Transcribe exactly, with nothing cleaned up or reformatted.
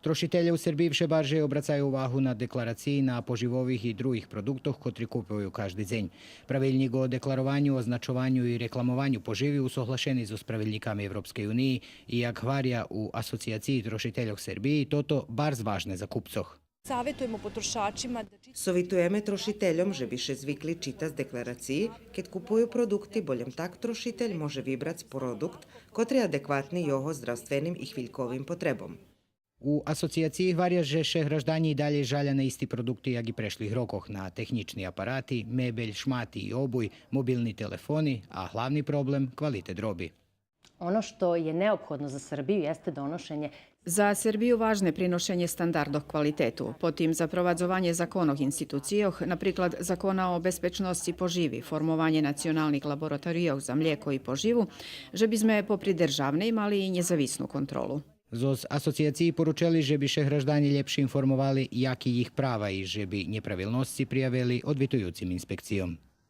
Трошителє у Сербиї вше баржей обрацаю увагу на декларациї на поживових и других продуктох котри купую кажди дзень. Правилнїк о декларованю, означованю и рекламованю поживи усоглашени зоз правилнїками Европскей униї и, як гваря у Асоциациї трошительох Сербиї, тото барз важне за купцох. Savjetujemo potrošačima da čitavo Совитуєме трошительом же би ше звикли читац декларациї кед купую продукти, бо лєм так трошитель може вибрац продукт котри адекватни його здравственим и хвильковим потребом. У Асоциациї гваря же ше гражданї и далєй жаля на исти продукти як и прешлих рокох, на технїчни апарати, мебель, шмати и обуй, мобилни телефони, а главни проблем — квалитет роби. Ono što je neophodno za Srbiju jeste donošenje За Сербию важне приношенє стандардох квалитету, потим запровадзованє законох, институцийох, наприклад Закона о безпечносци поживи, формованє националних лабораторийох за млєко и поживу, же бизме попри державней мали и нєзависну контролу. Зоз Асоциациї поручели же би ше гражданї лєпше информовали яки їх права и же би нєправилносци приявели одвитуюцим инспекцийом.